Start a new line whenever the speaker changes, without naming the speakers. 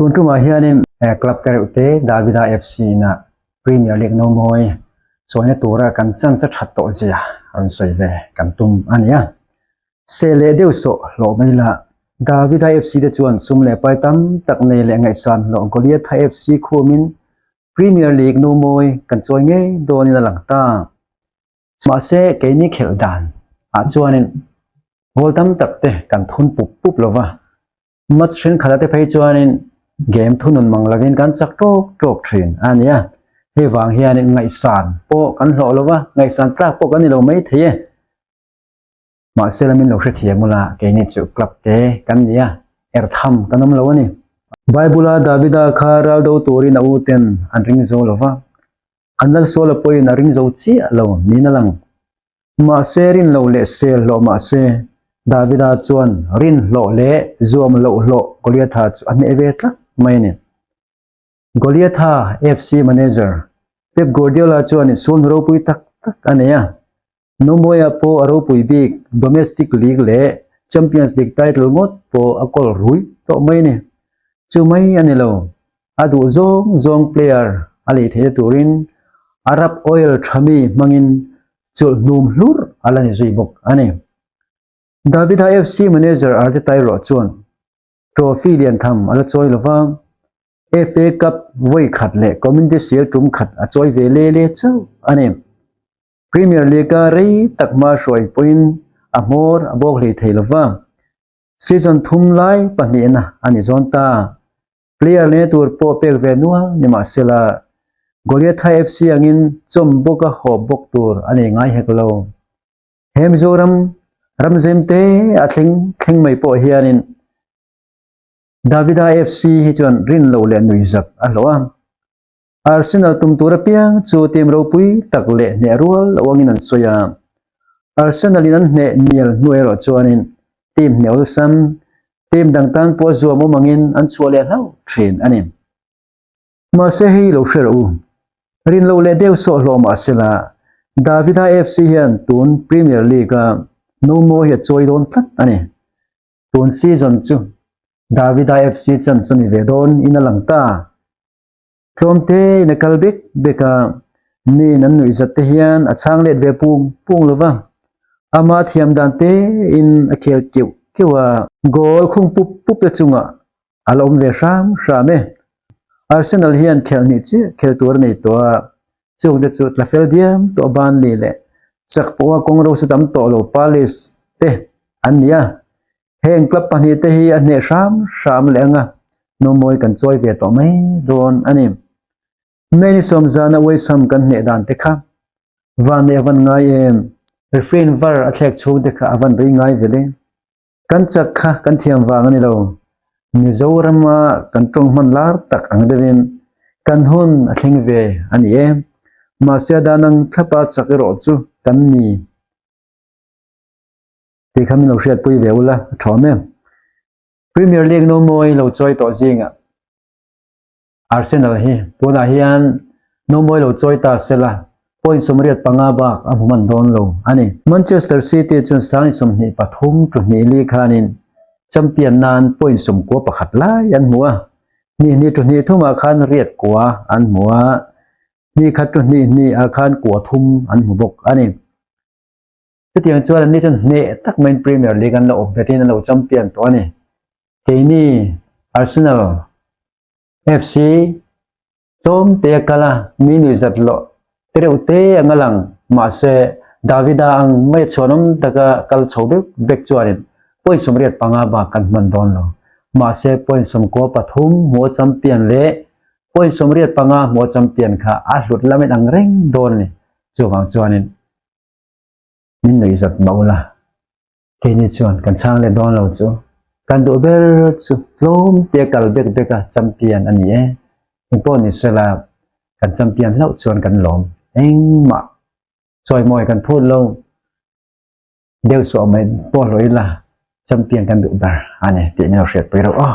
Tun tumah hianin club te reuh te Davida FC ina Premier League no mawi chawina tura kan chance a that tawh zia rawn sawi ve kan tum a ni a. Seh leh deuh sawh hlawh mai la, Davida FC te chuan sum leh pai tam tak nei leh ngaihsan hlawh Goliatha FC khumin Premier League no mawi kan chawi ngei dawnin a lang ta. Mahse keini khelh dan ah chuanin goal tam tak te kan thun pup pup lo va, Match thenkhat te phei chuanin game thunun mang lovin kan chak tawk tawk thin a nia. Hei vang hianin ngaihsan pawh kan hlawh lo va, ngaihsan tlak pawh kan ni lo mai thei e. Mahse lamin lo hrethiam ula keini chu club te kan ni a, er tham kan awm lo a ni. Bible-a Davida kha ral do turin a uten an ring zo lo va, an lalsuala pawhin a ring zo chiah lo niin a lang. Mahse rin lo leh sel hlawh mahse Davida chuan rin hlawh leh zuam loh hlawh Goliatha chu a hneh ve tlat mai a ni. Goliatha FC manager Pep Guardiola chuan sulhnu ropui tak tak a nei a, Nomoia pawh a ropui bik Domestic League leh Champions League title ngawt pawh a kawl rui tawh mai a ni. Chu mai a ni lo, a duh zawng zawng player a lei theihna turin Arab oil tha mi hmangin chawlh hnum hlur a la ni zui bawk a ni. Davida FC manager Arteta erawh chuan trophy lian tham a la chawi lo va, FA Cup vawi khat leh Community Shield tum khat a chawi ve le le chauh a ni. Premier League-a rei tak hma hruai pawhin a hmawr a bawk hlei thei lo va, season thum lai pahnihna a ni zawn ta. Player leh tur pawh pek ve nual ni mah sela, Goliatha FC angin chawm bawka hawp bawk tur a nei ngai hek lo. He Mizoram ramzem te a thleng thleng mai pawh hianin Davida FC hi chuan rin lo leh nuihzat a hlawh a. Arsenal tum tur apiang chu team ropui tak leh hneh rual lo angin an sawi a. Arsenal in an hneh mial hnu erawh chuanin team hneh awlsam, team dang tan pawh zuam awm angin an chhuah leh hlauh thin a ni. Mahse hei lo hre rawh u, rin loh leh deuh sawh hlawh mah sela Davida FC hian tun Premier League a no mawi hi a chawi dawn tlat a ni. Tun season chu Davida FC chance a ni ve dawn in a lang ta. Tlawmte in a kal bek bek a, miin an nuih zat te hian a chhang let ve pung pung lo va, ama thiam dan te in a khel keuh keuh a. Goal khung pup pup te chungah a la awm ve hram hram e. Arsenal hian khelh hnih chiah khel tur a nei tawh a, chung te chu tla fel diam tawh Burnley leh chak pawha kawng ro sa tam tawh lo Palace te an ni a. Heng club pahnihte hi a hneh hram hram leh anga nomawi kan chawi ve tawh mai dawn a ni. May ni sawm zana West Ham kan hneh dan te kha van leh a van ngai em? Refrain var a thlek chhung te kha a van rei ngai vel e. Kan chak kha kan thiam vang a ni lo. Mizorama kan tawng hman lar tak ang deuhin kan hun a thleng ve a ni e. Mahse a dan ang thlapa chak erawh chu kan ni. Tih kha min lo hriatpui ve ula a tha awm em. Premier League no mawi lo chawi tawh zingah Arsenal hi tunah hian no mawi lo chawi ta sela point 85 bak a hmu man dawn lo a ni. Manchester City chuan sang 23 tu hnih li khanin champion nan point 91 lai an hmu a, hnih hnih tu hnih thumah khan riat kua an hmu a, hnih khat tu hnih hnih ah khan kua thum an hmu bawk a ni. Chutiang chuan anni chuan hneh tak maiin Premier League an la awp betin an lo champion tawh a ni. Keini Arsenal FC tlawm te a kal a, mi nui zat loh te reuh te ang a lang. Mahse, Davida ang mai a chhuanawm taka kal chho bek bek chuanin point 85 bak kan hman dawn lo. Mahse, point 93 hmuh a champion leh point 85 hmuh a champion kha a hlut lamin ang reng dawn a ni. Chuvang chuanin min nuih zat mah ula, keini chuan kan chhang leh dawn lo chu kan duh ber chu tlawm te kal bek bek a champion a ni e. Engpawh ni sela kan champion hlauh chuan kan lawm engmah chawimawi kan phut lo deuh suah mai pawh hlawh ila champion kan duh ber a ni tih min lo hriatpui reuh aw.